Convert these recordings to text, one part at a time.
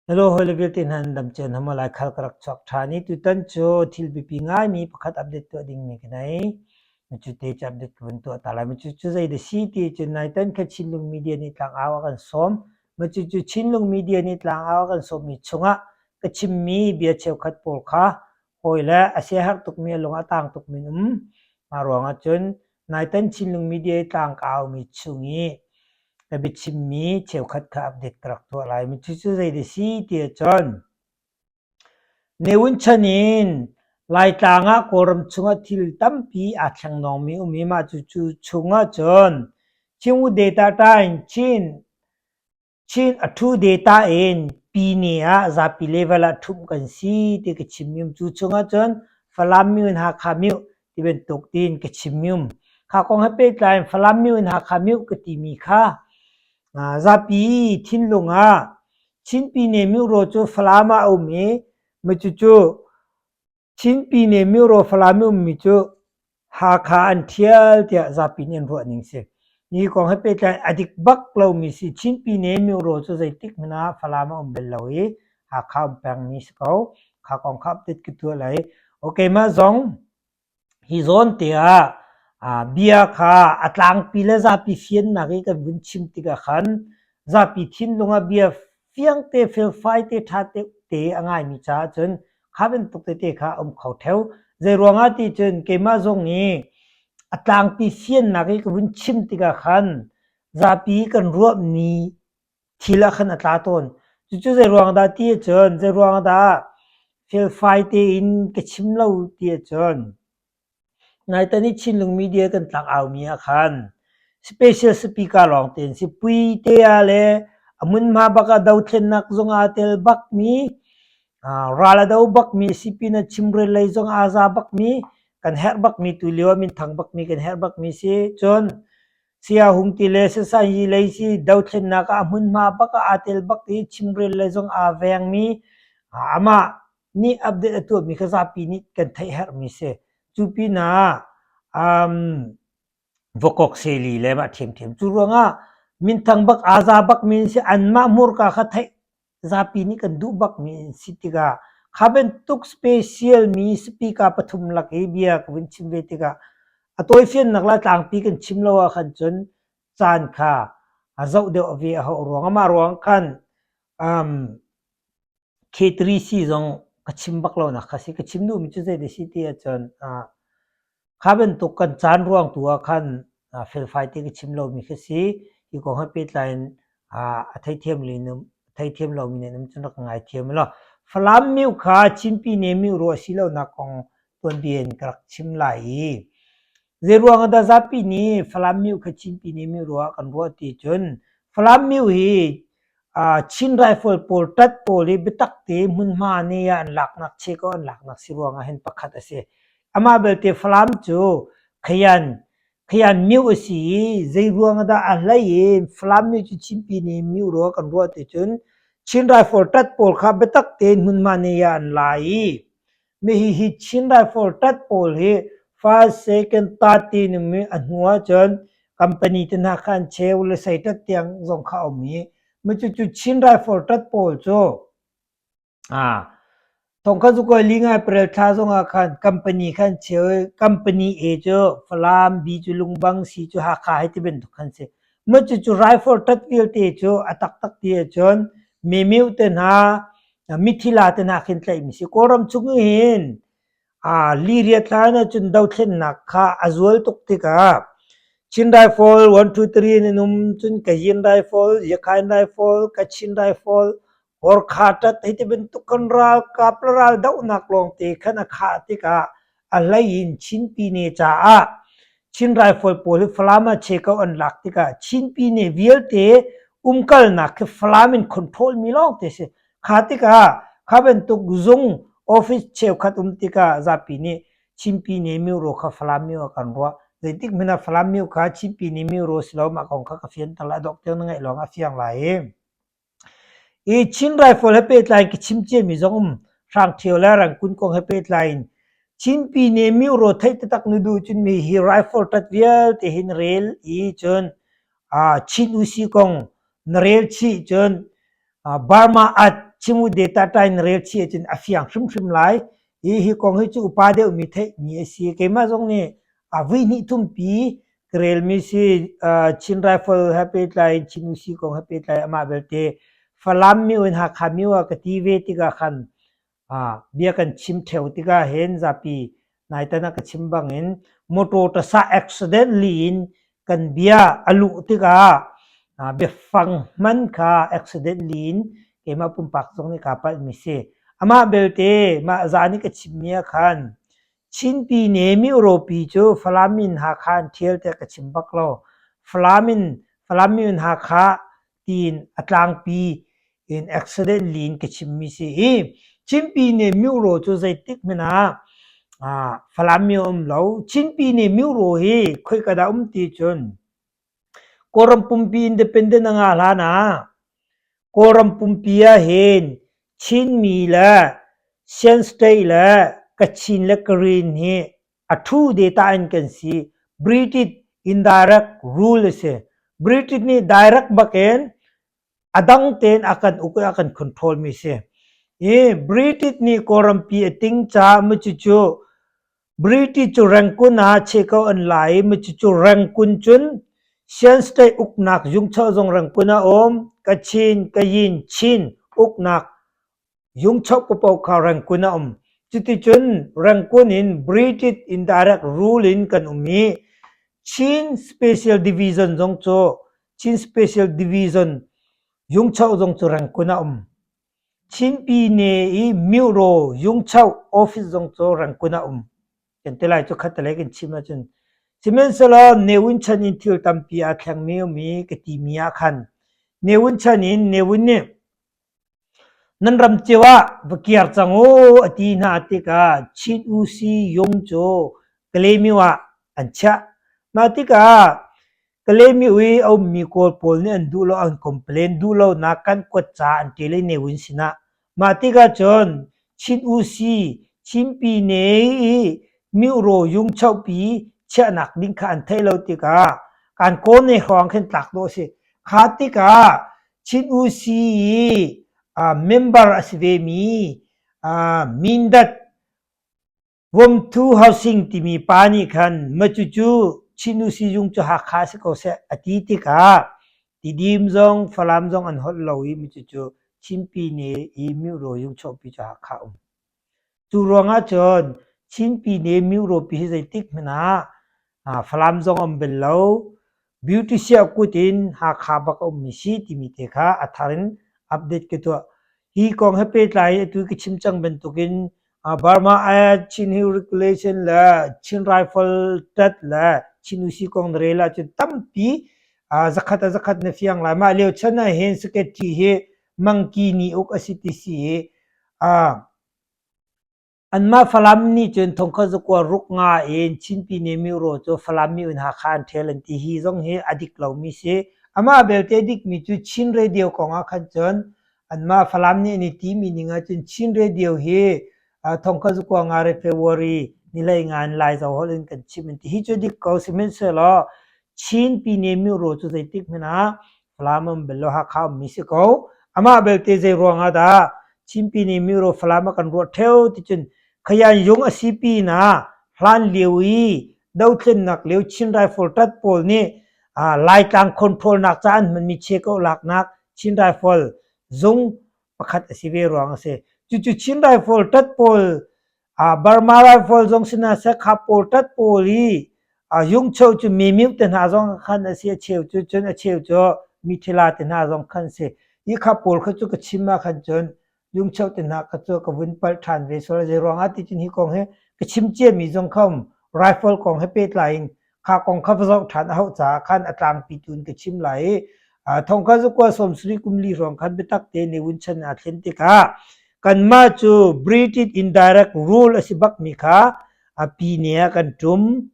Hello hawile vialte hna nan dam cio hna maw Laikhal ka rak chuak ṭhan i tutan cu thil biapi ngaimi pakhat update tuah dingmi ka nei. Cu te cu update ka vun tuah ta lai. Cu cu zei dah si ti cun naitan kha Chinlung Media nih tlangau a kan sawm. Cu cu Chinlung Media nih tlangau a kan sawmmi chungah ka chimmi bia cheukhat pawl kha hawile a siaherh tukmi a lung a tang tukmi an um. Mah ruangah cun naitan Chinlung Media i tlang ka aumi chung i ka biachimmi cheukhat kha update ka rak tuah lai. Cucu zei dah si ti ahcun Ne Win chan in Laitlang ah Kawlram chungah thil tampi aa thlengnawnmi um i mah cucu chungah cun Chinwu Data Time Chin Chin a ṭhu data in Pyine ah zapi level ah ṭhumh kan si ti ka chim mi um. Cu chungah cun Falam myu in Hakha myu ti bantuk tiin ka chim mi um. Kha kong he pehtlai in Falam myu in Hakha myu ka timi kha zapi thinlung ah Chin Pyine myuraw cu Falam ah a um i cucu Chin Pyine myuraw Falam i ummi cu Hakha an ṭhial tiah zapi nih an ruah ning si. Hi kong he pehtlai a dik bak lomi si. Chin Pyine myuraw cu zeitik hmanh ah Falam a um bal lo i Hakha um pengmi si ko. Kha kong kha update ka tuah lai. Okay, mah zong Hi zawn te ah bia kha a tlangpi le zapi fiannak i kan vun chim tikah khan zapi thinlung ah bia fiangte, felfai te, ṭha te a ngaimi caah cun kha bantuk tete kha a um kho ṭheo. Zeiruangah ti cun keimah zong i a tlangpi fiannak i ka vun chim tikah khan zapi kan ruahmi thil ah khan a tla tawn. Cucu zeiruang dah ti ahcun, zeiruang dah felfai tein ka chim lo ti ahcun, naitan i Chinlung media kan tlak aumi ah khan special speaker lawng te an si. Puite ah le a hmunhma bak ah dothlennak zong aa tel bakmi, ral a do bakmi si pin ah chimrel lei zong aa za bakmi, kan herh bakmi tulio ah minthang bakmi kan herh bakmi si. Cun Saya Hung ti le Sasanyi lei si dothlennak ah hmunhma bak ah aa tel bak i chimrel le zong aa vengmi amah nih update a tuahmi kha zapi nih kan theih herhmi si. Cu pinah um, Vokok seli le mah ṭhiamṭhiam. Cu ruangah minthang bak aa za bakmi an si anmah hmurka kha theih zapi nih kan duh bakmi an si tikah kha bantuk special mi speaker pathum lak i bia ka vun chim ve tikah a tawifiannak le tlangpi kan chim lo ah khan cun caan kha a zoh deuh ve a hauh ruang amah ruang khan um, K3C zong ka chim bak lo nak kha si ka chim duhmi cu zei dah si ti ahcun uh, Kha bantuk kan caan ruang tu ah khan felfai te ka chim lomi khi si. Hi kong he pehtlai in a theithiam theithiam lomi nih nan cun rak ka ngaithiam law. Falam miu kha Chinpi ne miu ruah si lonak kong tuanbia in ka rak chim lai i zeiruang ah dah zapi nih Falam miu kha Chinpi ne miu ruah kan ruah ti cun Falam miu hi Chin Rifle pawl ṭat pawl i biatak te hmunhma nih ah an laknak che ko an laknak si ruangah hin pakhat a si. Amah belte Falam cu Khayan Khayan myo a si i zei ruang dah a hlei in Falam myo cu Chinpi nih myo rua kan ruah ti cun Chin Rifle ṭat pawl kha biatak tein hmunhma nih ah an la i Hihi hi Chin Rifle ṭat pawl hi first, second, third ti in a hnu ahcun company te hna kha an cheu le sei ṭat tiang zong kha a um i cucu Chin Rifle ṭat pawl cu thongkhat zukawi li ngai April thla zongah khan company kha an cheu i company A cu Falam, B cu Lungbang, C cu Hakha hei ti bantuk khan si. Cucu rifle ṭat vialte cu a taktak ti ahcun Mimeu te hna Mithila te hna khin tlaihmi si. Kawlram chung hin liriat hlan ahcun dothlennak kha a zual tuk tikah Chin Rifle 1, 2, 3 in an um, cun Kayin Rifle, Yakhain Rifle, Kachin Rifle, Gorkha ṭat hei ti bantuk kan ralkap le raldohnak lawngte khan a khah tikah a hlei in Chin Pyine caah Chin Rifle pawl hi Falam ah chekau an lak tikah Chin Pyine vialte umkalnak khi Falam in control mi lawngte si. Kha tikah kha bantuk zung office cheukhat um tikah zapi nih Chin Pyine myo kha Falam myo ah kan ruah. Zeitik hmanh ah Falam myo kha Chin Pyine myo si lo mah kong kha ka fianter lai dok tiang na ngaih lawng a fiang lai i. I Chin Rifle he pehtlai in ka chim ciami zong um. Hrangṭhio le Rangkun kong he pehtlai in Chin Pyine Myuro theih taktak na duh cun mi hi rifle ṭat vialte hi na rel i cun Chin Usi kong na rel chih cun Burma at. Chimu data tain rel chih ahcun a fiang hrimhrim lai. Hi hi kong hi cu upa deuhmi theihmi a si. Keimah zong nih a vui hnih thumpi ka relmi si. Chin Rifle he pehtlai in Chin Usi kong he pehtlai amah belte Falam mio in Hakha mio ah ka ti ve tikah khan bia kan chim ṭheo tikah hin zapi naitan ah ka chim bangin motor tasa accident li in kan bia a luh tikah biafang hman kha accident li in keimah pumpak zong nih kaa palhmi si. Amah belte mah zan i ka chimmi ah khan Chinpi ne Miuropi cu Falam in Hakha an ṭhial tiah ka chim bak lo. Falam in Falam in Hakha tiin a tlangpi in accident li in ka chimmi si i Chinpi nih Muro cu zeitik hmanh ah Falam mi a um lo. Chinpi nih Muro hi khoika dah um ti cun Kawlram pumpi independent a ngah hlan ah Kawlram pumpi ah hin Chinmi le Shan State le Kachin le Karen hi a ṭhu data in kan si. British indirect rule a si. British nih direct bakin a dang tein a kan uk i a kan control mi si. I British nih Kawlrampi a ting caah cucu British cu Rangoon ah cheko an la i cucu Rangoon cun Shan State uknak Yungcho zong Rangoon ah um, Kachin, Kayin, Chin uknak Yungcho paohpaoh kha Rangoon ah um. Cuticun Rangoon in British indirect rule in kan um i Chin Special Division zong cu Chin Special Division Yungcho zong cu Rangoon ah um. Chin Pyine i Myuro Yungcho office zong cu Rangoon ah um. Kan ti lai cu khat te lei kan chim ahcun. Sihmanhsehlaw Ne Win chan in thil tampi aa thlengmi um i ka timi ah khan Ne Win chan in Ne Win nih Nan ram cio ah va kir cang u a ti hna tikah Chin Usi Yung cu Kalaymyo ah an chiah. Mah tikah Kalaymyo i a ummi Kawl pawl nih an duh lo, an complain duh lonak kan kuat ca an ṭial i Ne Win sinah. Mah tikah cun Chin Usi Chin Pyine i Myuro Yungchohpi chiahnak ding kha an theih lo tikah kan Kawl ne hrawng khin tlak dawh a si. Kha tikah Chin Usi i member a si vemi Mindat Vomthu Housing timi pa nih khan macucu Chin Usi zung cu Hakha si ko seh a ti tikah Tidim zong Falam zong an holh lo i macucu Chin Pyine i Myuro Yungchohpi cu Hakha um. Cu ruangah cun Chin Pyine Myuropi hi zeitik hmanh ah Falam zong a um bal lo. Beauty siah kut in Hakha bak a ummi si timi te kha a thar in update ka tuah. Hi kong he pehtlai in atu ka chim cang bantukin Burma Act, Chin Hill Regulation le Chin Rifle Tat le Chin Usi kong na rel ahcun tampi zakhat a zakhat na fiang lai. Mah lio chan ah hin secretary hi Mangki ni uk a si ti si i Anmah Falam nih cun thongkhat zakua ruk nga in Chin Pyine Myo cu Falam mi in Hakha an ṭhial an ti. Hi zong hi a dik lomi si. Amah belte a dikmi cu Chin Radio kong ah khan cun anmah Falam nih an i timi ning ahcun Chin Radio hi thongkhat zakua nga re February ni 15 in Laizo holh in kan chim an ti. Hi cu dik ko. Sihmanhsehlaw Chin Pyine Myo cu zeitik hmanh ah Falam um bel lo Hakha ummi si ko. Amah belte zei ruangah dah Chinpi nih Miro Falam a kan ruah ṭheo ti cun Khayan yung a si pinah hlan lio i dothlennak lio Chin Rifle ṭat pawl nih Laitlang control nak ca an hmanmi cheko laknak Chin Rifle zung pakhat a si ve ruang a si. Cucu Chin Rifle ṭat pawl Burma Rifle zong si hna seh, kha pawl ṭat pawl i Yungcho cu Mimyu te hna zong khan a si, a cheu cu cun a cheu cu Mithila te hna zong khan si. Hi kha pawl kha cu ka chim ah khan cun Yungcho te hna kha cu ka vun palh ṭhan ve sual. Zei ruangah ti cun hi kong hi ka chim ciami zong kha um rifle kong he pehtlai in kha kong kha va zoh ṭhan a hauh caah khan a tlangpi tu in ka chim lai i thongkha zakua 70 kum li hrawng khan biatak te Ne Win chan aa thlen tikah kanmah cu British indirect rule a si bakmi kha a pine ah kan ṭum.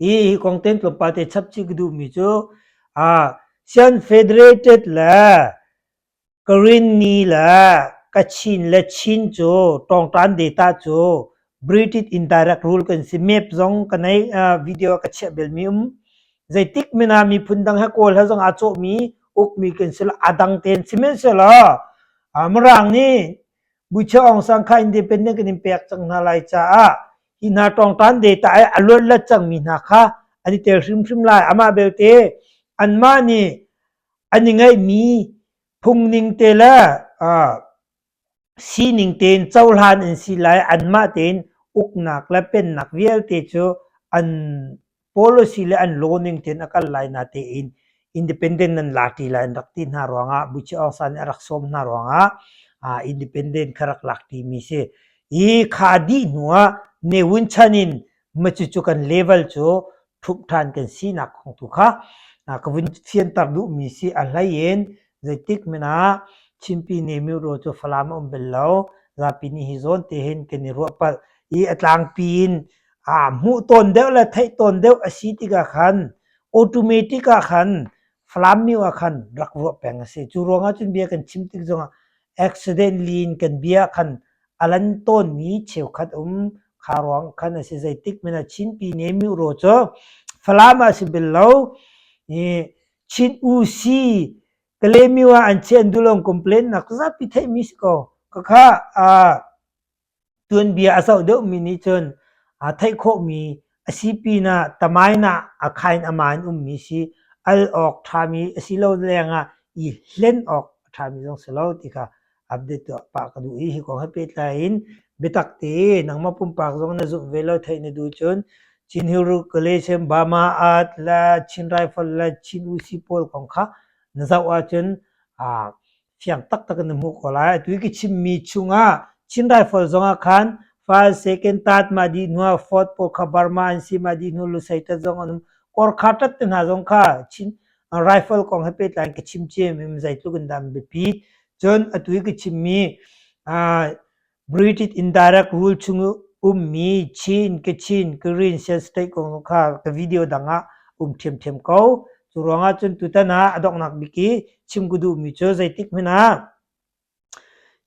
Hi hi kong ten tlawmpal te chap chih ka duhmi cu Shan Federated le Karenni le Kachin le Chin cu tawngtan data cu British indirect rule kan si. Map zong ka nei video ka chiah belmi um. Zeitik mina miphun dang he Kawl he zong aa cawhmi ukmi kan si lo. A dang tein sihmanhsehlaw. Mirang nih Bucho Aung San kha independent kan in pek cang hna lai caah hi hna tawngtan data i a luatlat cangmi hna kha an i tel hrimhrim lai. Amah belte anmah nih an i ngeihmi phungning te le sining tein cohlan an si lai. Anmah tein uknak le pennak vialte cu an policy le an law ning tein a kal lai na tein independent nan la ṭi lai an rak ti hna ruangah Buchi Aung San nih a rak sawm hna ruangah independent kha rak lak ṭimi si. Hi kha dih hnu ah Ne Win chan in macucu kan level cu ṭhumh ṭhan kan sinak kong tu kha ka vun fianter duhmi si. A hlei in zeitik hmanh ah Chinpi Ne Myo cu Falam a um bel lo. Zapi nih hi zawn te hin kan i ruah palh i a tlangpi in hmuh tawn deuh le theih tawn deuh a si tikah khan automatic ah khan Falam myo ah khan rak ruah peng a si. Cu ruangah cun bia kan chim tik zongah accidentally in kan bia khan a lan tawnmi cheukhat um kha ruang khan a si. Zeitik hmanh ah Chinpi ne myo ro cu Falam ah si bel lo i Chin UC Kalaymyo ah an chiah an duh lo complain nak zapi theihmi si ko. Khakha Tuanbia a zoh deuhmi nih cun aa theih khawhmi a si pinah tamain ah a khain a ma in ummi si, al awk ṭhami a si lo lengah i hlen awk a ṭhami zong si lo ti kha update tuah pah ka duh i hi kong he pehtlai in biatak te nangmah pumpak zong na zumh ve lo theih na duh cun Chin Hill Galatian Burma Art le Chin Rifle le Chin UC pawl kong kha na zoh ahcun fiang taktak in na hmuh ko lai. Atu i ka chimmi chungah Chin Rifle zongah khan first, second, third mah dih hnuah fourth pawl kha Burma an si mah dih hnu Lusei tat zong an um. Korkha tat te hna zong kha Chin Rifle kong he pehtlai in ka chim ciam im zeitluk in dah an biapit. Cun atu i ka chimmi British Indirect Rule chung i ummi Chin, Kachin, Karen, Shan State kong kha ka video dang ah um ṭhiamṭhiam ko. Cu ruangah cun tutan ah a donghnak bik i chim ka duhmi cu zeitik hmanh ah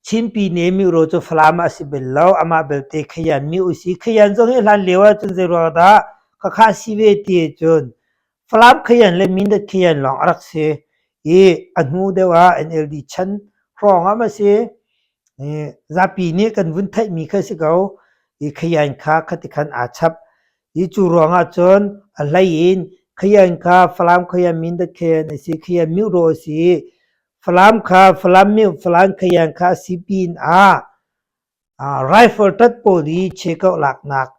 Chin Pyine Miro cu Falam ah a si bel lo. Amah belte Khayan mi u si. Khayan zong hi hlan lio ahcun zei ruang dah khakha si ve ti ahcun Falam Khayan le Mindat Khayan lawng a rak si i a hnu deuh ah NLD chan hrawng ah ma si. Zapi nih kan vun theihmi kha si ko. I khayan kha khati khan aa chap. I cu ruangah cun a hlei in khayan kha Falam khayan Mindat khayan a si, khayan Myohraw a si i Falam kha Falam Myo Falam khayan kha a si pin ah Rifle tat pawl i chekoh laknak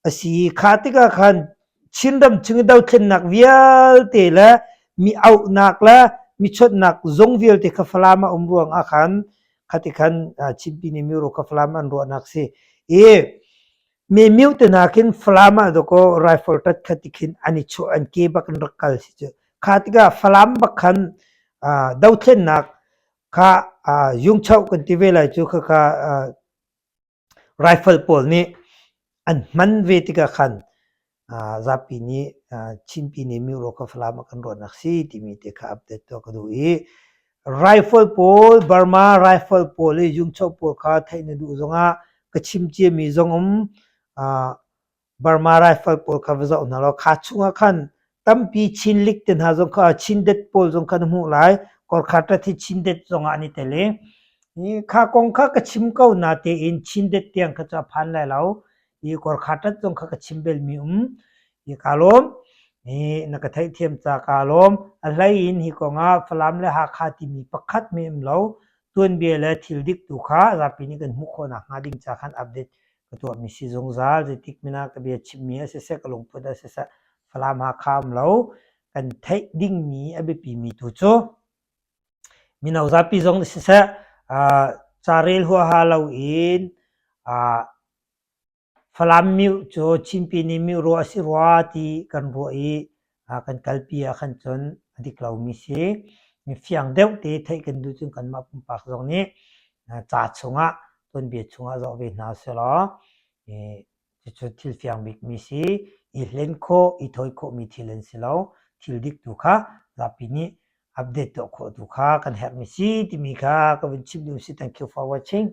a si i kha tikah khan Chinram chung i dothlennak vialte le mi auhnak le mi chawnhnak zung vialte kha Falam ah um ruang ah khan khati khan Chinpi nih Miro kha Falam an ruahnak si i me miu te hna khin Falam ah dawkaw rifle tat kha ti khin an i chuah an ke bak in rak kal si cu kha tikah Falam bak khan dothlennak kha yungchoh kan ti ve lai cu khakha rifle pawl nih an hman ve tikah khan zapi nih Chinpi nih Miro kha Falam ah kan ruahnak si timi te kha update tuah ka duh i rifle pawl Burma rifle pawl i yungchoh pawl kha theih na duh zongah ka chim ciami zong um Burma rifle pawl kha va zoh hna law kha chungah khan tampi Chin lik te hna zong kha Chindet pawl zong kha na hmuh lai. Korkha tat hi Chindet zongah an i tel i kha kong kha ka chim ko na tein Chindet tiang kha cu a phan lai lo. I Korkha tat zong kha ka chim belmi um. I ka lawm. Hi na ka theihthiam ca ka lawm. A hlei in hi kongah Falam le Hakha timi pakhat mi um lo. Tuanbia le thil dik tu kha zapi nih kan hmuh khawh nakhnga ding ca khan update ka tuahmi si zungzal zeitik hmanh ah ka bia chimmi ah siseh ka lungput ah siseh Falam Hakha um lo kan theih dingmi a biapimi tu cu mino zapi zong nih siseh ca rel huaha loin Falam miu cu Chinpi nih miu ruah a si rua ti kan ruah i kan kalpi ah khan cun a dik lomi si. Fiang deuh te theih kan duh cun kanmah pumpak zong nih ca chungah tuanbia chungah zoh ve hna sehlaw cucu thil fiang bikmi si. I hlen khawh, i thawi khawhmi thil an si lo. Thil dik tu kha zapi nih update tuah khawh tu kha kan herhmi si timi kha ka vun chim duh si. Thank you for watching.